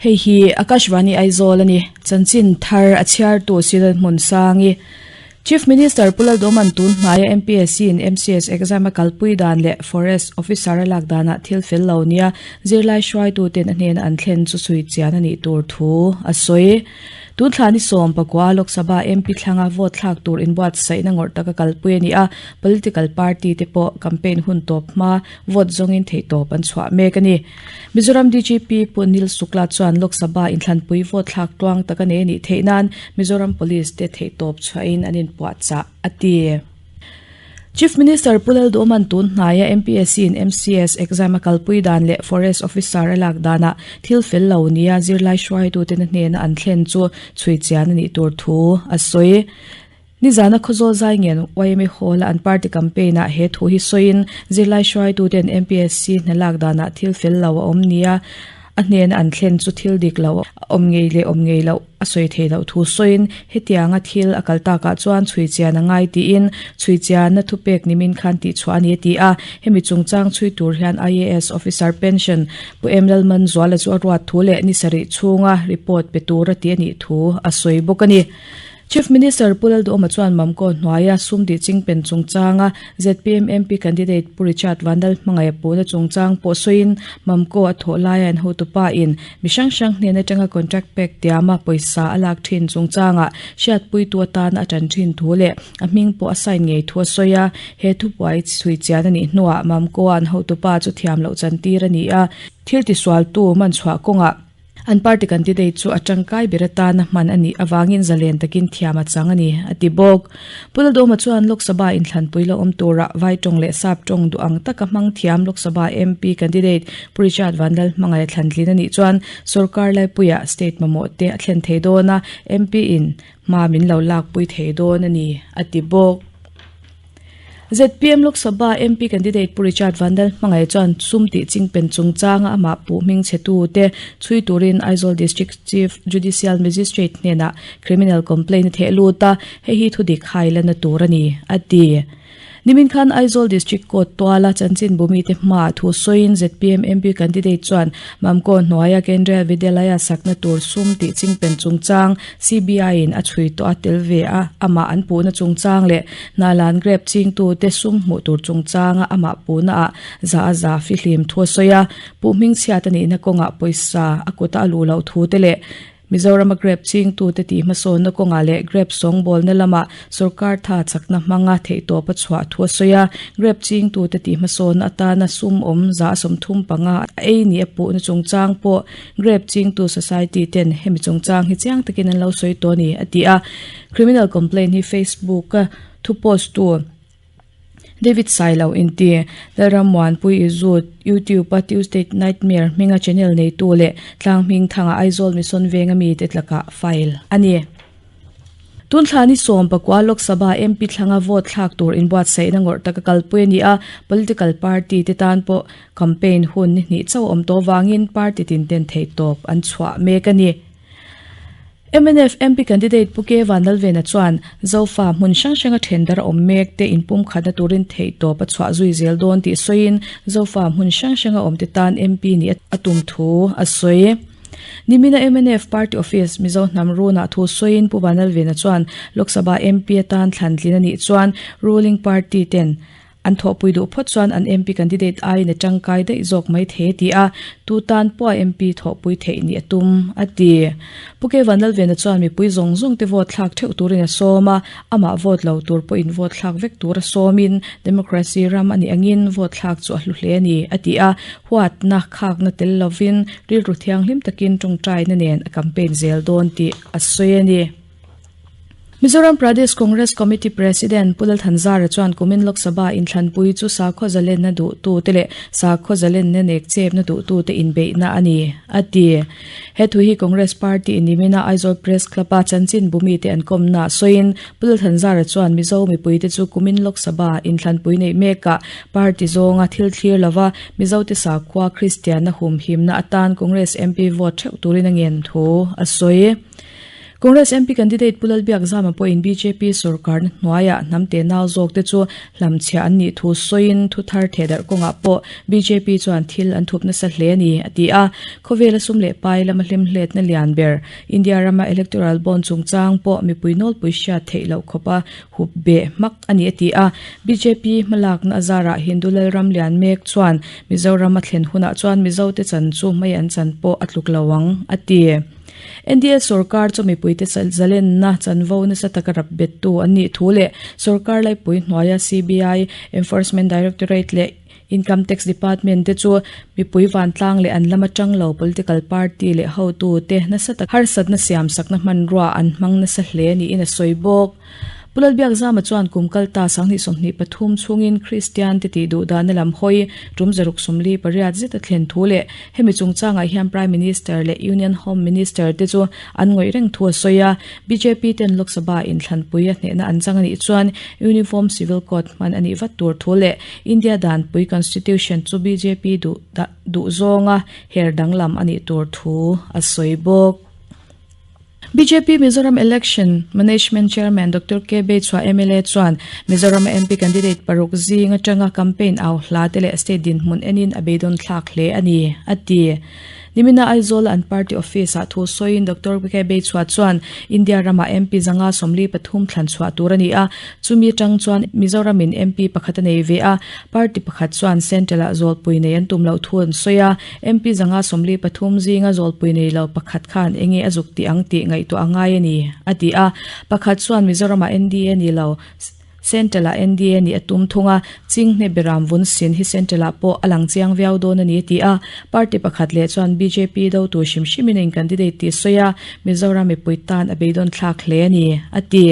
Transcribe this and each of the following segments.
Hei hi Akashvani Aizawl a ni. Chanchin thar a chhiartu Silal Hmunsangi. Chief Minister Pu Lalduhman tun hnaia MPSC in MCS exam a kalpui dan leh Forest Officer a lak danah thil fel lo nia zirlai hruaituten a hnena an thlen chu chhui chian a nih tur thu a sawi. Tun thla ni 19 Lok Sabha MP thlanga vote thlak tur inbuatsaihna ngawrh taka kalpui a ni a, political party te pawh campaign hun tawp hma vote zawngin theihtawp an chhuah mek a ni. Mizoram DGP Pu Anil Shukla chuan Lok Sabha inthlanpui vote thlak tluang tak a nei a nih theih nan Mizoram Police te theihtawp chhuahin an inpuahchah a ti. Chief Minister Pu Lalduhman tun hnaia MPSC in MCS exam a kalpui dan leh Forest Officer a lak danah thil fel lo nia zirlai hruaituten a hnena an thlen chu chhui chian a nih tur thu a sawi. Nizana Khawzawl Zaingen yma Hall-a an party campaign-ah he thu hi sawiin zirlai hruaituten MPSC hna lak danah thil fel lo a awm nia a hnena an thlen chu thil dik lo awm ngei leh awm ngei loh a sawi thei loh thu sawiin hetianga thil a kal takah chuan chhui chian a ngai tiin chhui chianna thupek nimin khan tihchhuah a ni a ti a. Hemi chungchang chhui tur hian IAS officer pension Pu Em Lalmanzuala chu a ruat thu leh ni sarih chhunga report pe tura ti a nih thu a sawi bawk a ni. Chief Minister Pu Lalduhoma chuan Mamkaw hnuaia sum tih chingpen chungchanga zpm MP candidate Pu Richard Vandal hmangaih a puhna chungchang pawh sawiin Mamkaw a thawh laia an hotupa in mi hrang hrang hnen atanga contract pek tiama pawisa a lak thin chungchangah hriatpuitu atana a tan thin thu leh a hming pawh a sign ngei thu a sawi a. He thupuai chhui chian a nih hnuah Mamkaw-a an hotupa chu thiam loh chantir a ni a, thil tisualtu manchhuah kawngah An party candidate chu a tangkai ber atana hman a nih avangin zalen takin thiam a chang a ni, a ti bawk. Pu Lalduhoma chuan Lok Sabha inthlanpui la awm turah Vai tawng leh Sap tawng duh ang taka hmang thiam Lok Sabha MP candidate Pu Richard Vanlal hmangaih a thlantlin a nih chuan sorkar laipuiah state mamawh te a thlen thei dawn a, MP in hma min lo lakpui thei dawn a ni, a ti bawk. Zpm Lok Sabha MP candidate Pu Richard Vandal hmangaih chuan sum tih chingpen chungchanga amah puh hming chhe tute chhui turin Aizawl District Chief Judicial Magistrate hnenah criminal complaint a theh lut a, hei hi thudik hai lana tur a ni, a ti. Nimin khan Aizawl District Court tuala chanchinbu mite hmaah thu sawiin zpm MP candidate chuan Mamkaw hnuaia Kendriya Vidyalaya sakna tur sum tih chingpen chungchang CBI-in a chhui tawh a tel ve a, amah an puhna chungchang leh Hnalan grape chingtute sum hmuh tur chungchanga amah puhnaah za a za fihlim thu a sawi a, puh hmingchhiat a nihna kawngah pawisa a kuta a luh loh thu te leh Mizorama grape chingtute tih hmasawnna kawngah leh grape sawngbawlna lamah sorkar tha chakna hmanga theihtawp a chhuah thu a sawi a, grape chingtute tih hmasawnna atana sum awm 35% a ei ni a puhna chungchang pawh Grape chingtu society ten hemi chungchang hi chiang takin an lo sawi tawh a ni, a ti a. Criminal complaint hi Facebook a thu post tu David Sailo inti Lalrammuanpui Izut, YouTube a Tuesday Nightmare hminga channel neitu leh tlang hming thanga Aizawl Mission Venga mite tlakah file a ni. Tun thla ni 19 Lok Sabha MP thlanga vote thlak tur inbuatsaihna ngawrh taka kalpui a ni a, political party te tan pawh campaign hun ni hnih chauh a awm tawh vangin party tin ten theihtawp an chhuah mek a ni. Mnf MP candidate Pu K Vanlalvena chuan Zofa hmun hrang hranga thendar a awm mek te inpumkhatna turin theihtawp a chhuah zui zel dawn tih sawiin Zofa hmun hrang hranga awmte tan MP nih a tum thu a sawi. Nimina mnf Party Office Mizo hnam runah thu sawiin Pu Vanlalvena chuan Lok Sabha MP atan thlantlin a nih chuan ruling party ten an thawhpui duh phawt chuan an MP candidate aiin a tangkai daih zawk mai thei a ti a, tu tan pawh a MP thawhpui theih nih a tum a ti. Pu K Vanlalvena chuan mipui zawng zawng te vote thlak theuh turin a sawm a, amah vote lo tur pawhin vote thlak vek tura sawmin democracy ram a nih angin vote thlak chu a hlu hle a ni a ti a, Huatna khakna tel lovin rilru thianghlim takin tawngtaina nen a campaign zel dawn tih a sawi a ni. Mizoram Pradesh Congress Committee President Pu Lalthanzara chuan kumin Lok Sabha inthlanpui chu sakhaw zalenna duhtute leh sakhaw zalenna nek chepna duhtute inbeihna a ni, a ti. He thu hi Congress Party in nimina Aizawl Press Club-a chanchin bumite an kawmnaah sawiin Pu Lalthanzara chuan Mizo mipuite chu kumin Lok Sabha inthlanpui neih mekah Party zawnga thil thlir lova Mizote sakhua Kristianna humhimna atan Congress MP vote theuh turin a ngen thu a sawi. Congress MP candidate Pu Lalbiakzama pawhin bjp sorkarna hnuaiah hnam tenau zawkte chu hlamchhiah an nih thu sawiin thuthar thehdarh kawngah pawh bjp chuan thil an thup nasa hle a ni, a ti a. Khawvela sum leh pai lama hlimhletna lian ber India rama electoral bond chungchang pawh mipui nawlpui hriat theih loh khawpa hup beh hmak a ni, a ti a. Bjp hmalakna a zarah Hindu Lalram lian mek chuan Mizoram a thlen hunah chuan Mizote chan chu hmei an chan pawh a tluk lo ang, a ti. NDA sorkar chu mipuite zalenna chanvo nasa taka rap bettu an nih thu leh sorkar laipui hnuaia CBI, Enforcement Directorate leh Income Tax Department te chu mipui vantlang leh an lama tang lo political party leh hotute nasa taka harsatna siamsakna hmanrua an hmang nasa hle niin a sawi bawk. Pu Lalbiakzama chuan kum kal ta 2023 chhungin Kristian te tih duh dahna lam hawi tum 648 zet a thlen thu leh hemi chungchangah hian Prime Minister leh Union Home Minister te chu an ngawih reng thu a sawi a. Bjp ten Lok Sabha inthlanpui a hnehna an chang a nih chuan Uniform Civil Code hman a nih vat tur thu leh India danpui Constitution chu bjp duh duh zawnga her danglam a nih tur thu a sawi bawk. Bjp Mizoram Election Management Chairman Doctor K Beichhua mla chuan Mizoram a MP candidate paruk zing atanga campaign au hla te leh state dinhmun enin a beidawn thlak hle a ni, a ti. Nimina Aizawl a an party office ah thu sawiin Doctor K Beichhua chuan India ramah MP zanga 43 thlan chhuah tur a ni a, chumi atang chuan Mizoram in MP pakhat a nei ve a, party pakhat chuan Central ah zawlpui nei an tum loh thu an sawi a. MP zanga 43 zinga zawlpui nei lo pakhat khan enge a zuk tih ang tih ngaihtuah a ngai a ni, a ti a. Pakhat chuan Mizoramah NDA ni lo, Central-ah NDA nih a tum thung a, Chinghne Beram vun sin hi Central-ah pawh a lang chiang viau dawn a ni, a ti a. Party pakhat leh chuan bjp dotu hrim hrimin a in-candidate tih sawi a, Mizoram mipui tan a beidawn thlak hle a ni, a ti.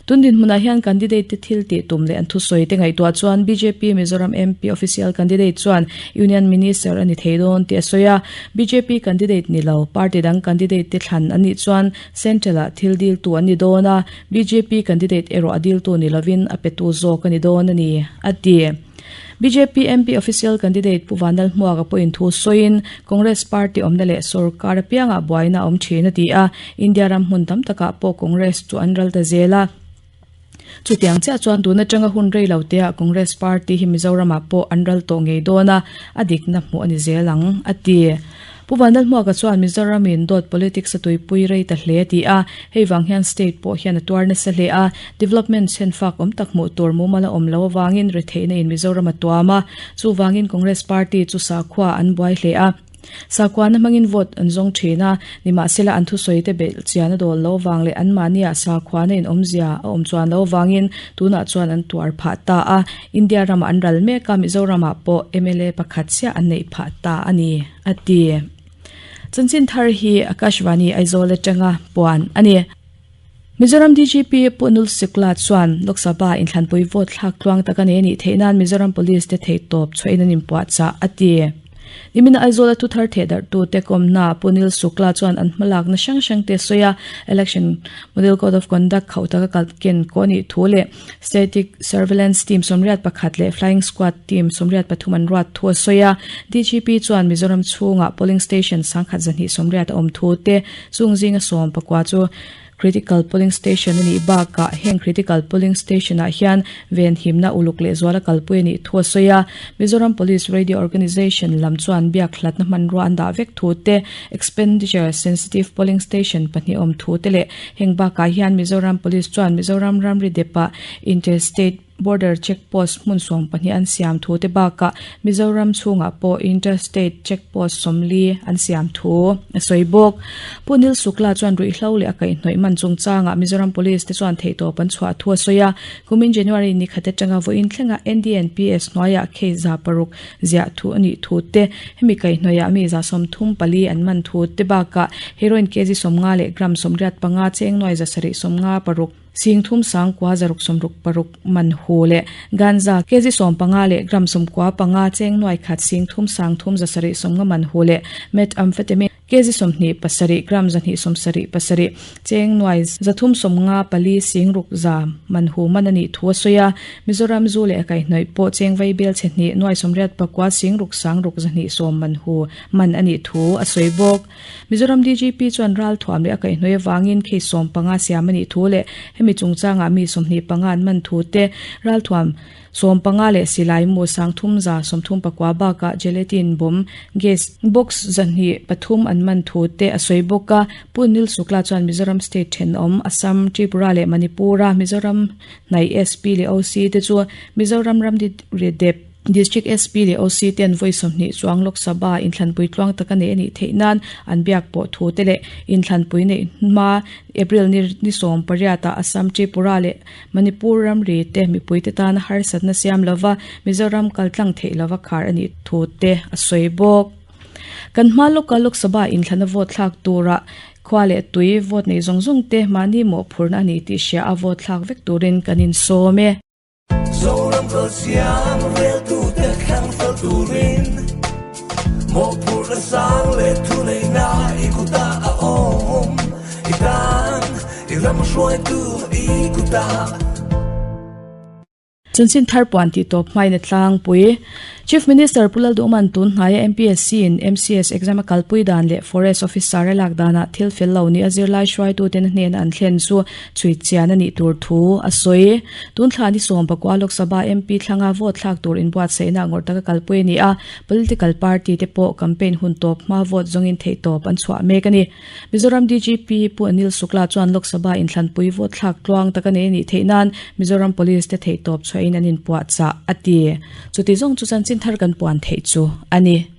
Tun dinhmunah hian candidate te thil tih tum leh an thusawi te ngaihtuah chuan bjp Mizoram MP official candidate chuan Union Minister a ni thei dawn tih a sawi a. Bjp candidate ni lo, party dang candidate te thlan an nih chuan Central ah thil diltu an ni dawn a, bjp candidate erawh a diltu ni lovin a petu zawk a ni dawn a ni, a ti. Bjp MP official candidate Pu Vanlal Hmuaka pawhin thu sawiin Congress party awmna leh sorkar apiangah buaina a awm thin a ti a, India ram hmun tam takah pawh Congress chu an ral ta zel a. Chutiang chiah chuan tun atanga hun rei lo teah Congress party hi Mizoramah pawh an ral tawh ngei dawn a, a dikna hmuh a ni zel ang, a ti. Pu Vanlalhmuaka chuan Mizoramin dawt politics a tuipui rei ta hle a ti a, hei vang hian state pawh hian a tuar nasa hle a, development chhenfak awm tak hmuh tur mumal a awm lo avangin retheihna in Mizoram a tuam a, chuvangin Congress party chu sakhua an buai hle a, sakhuana hmangin vote an zawng thin a, nimahsela an thusawi te belh chian a dawl lo avang leh anmahniah sakhuana in awmzia a awm chuan lo avangin tunah chuan an tuar phah ta a, India ramah an ral mek a, Mizoramah pawh mla pakhat chiah an neih phah ta a ni. A ti. Chanchin thar hi Akashvani Aizawl atanga puan a ni. Mizoram DGP Pu Anul Shukla chuan Lok Sabha inthlanpui vote thlak tluang tak a nei a nih theih nan Mizoram Police te theihtawp chhuahin an inpuahchah a ti. Nimina Aizawl a thuthar thehdarhtute kawmna Pu Anil Shukla chuan an hmalakna hrang hrang te sawi a, Election Model Code of Conduct khauh taka kalken kawh a nih thu leh Static Surveillance Team 81 leh Flying Squad Team 83 an ruat thu a sawi a. DGP chuan Mizoram chhungah Polling Station 1280 a awm thu te, chung zinga 19 chu Critical Polling Station a nih bakah heng Critical Polling Station-ah hian venhimna uluk lehzuala kalpui a nih thu a sawi a. Mizoram Police Radio Organisation lam chuan biak hlatna hmanrua an dah vek thu te, Expenditure Sensitive Polling Station pahnih awm thu te leh Heng bakah hian Mizoram Police chuan Mizoram ramri depah Inter-State Border Check Post hmun 12 an siam thu te bakah Mizoram chhungah pawh Inter-State Check Post 40 an siam thu a sawi bawk. Pu Nil Sukla chuan ruihhlo leh a kaihhnawih man chungchangah Mizoram Police te chuan theihtawp an chhuah thu a sawi a. Kumin January ni khat atanga vawiin thlenga NDNPS hnuaiah case 600 ziah thu a nih thu te, hemi kaihhnawihah mi 34 an man thu te bakah heroin kg 50 leh gram 85 cheng nuai 756. Singthum sangkua zaruk sawmruk paruk man hu leh Ganja kg 15 leh gram 95 cheng nuai khat singthum sangthum zasarih sawmnga man hu leh Methamphetamine kg 27 gram 277 cheng nuai 354 singruk za man hu man a nih thu a sawi a. Mizoram zu leh a kaihhnawih pawh cheng vaibel chhe hnih nuai 89 singruk sangruk 210 man hu man a nih thu a sawi bawk. Mizoram DGP chuan ralthuam leh a kaihhnawih avangin case 15 siam a nih thu leh hemi chungchangah mi 25 an man thu te, ralthuam 15 leh silai mu sangthum za 34 bakah gelatin bomb gas box 203 an man thu te a sawi bawk a. Pu Anil Shukla chuan Mizoram state thenawm Assam, Tripura leh Manipur-a Mizoram hnaih SP leh OC te chu Mizoram ramri dep District SP leh OC ten vawi 20 chuang Lok Sabha inthlanpui tluang taka neih a nih theih nan an biak pawh thu te leh inthlanpui neih hma April ni ni 18 ah Assam, Tripura leh Manipur ramri te mipui te tana harsatna siam lova Mizoram kaltlang theih lova khar a nih thu te a sawi bawk. Kan hma lawka Lok Sabha inthlana vote thlak tura khua leh tui vote nei zawng zawng te mahni mawhphurhna a ni tih hria a vote thlak vek turin kan insawm e. Zoram kal siam reltute thlang fel turin mawhphurhna sang leh thu neihna i kutah a awm. I tan i ram hruaitu i kutah. Chanchin thar puan tih tawp hmain a tlangpui. Chief Minister Pu Lalduhman tun hnaia MPSC in MCS exam a kalpui dan leh Forest Officer a lak danah thil fel lo nih a zirlai hruaituten a hnena an thlen chu chhui chian a nih tur thu a sawi. Tun thla ni 19 Lok Sabha MP thlanga vote thlak tur inbuatsaihna ngawrh taka kalpui a ni a, political party te pawh campaign hun tawp hma vote zawngin theihtawp an chhuah mek a ni. Mizoram DGP Pu Anil Shukla chuan Lok Sabha inthlanpui vote thlak tluang taka nei a nih theih nan Mizoram Police te theihtawp chhuahin an inpuahchah a ti. Chuti zawng chu chanchin thar kan puan theih chu a ni.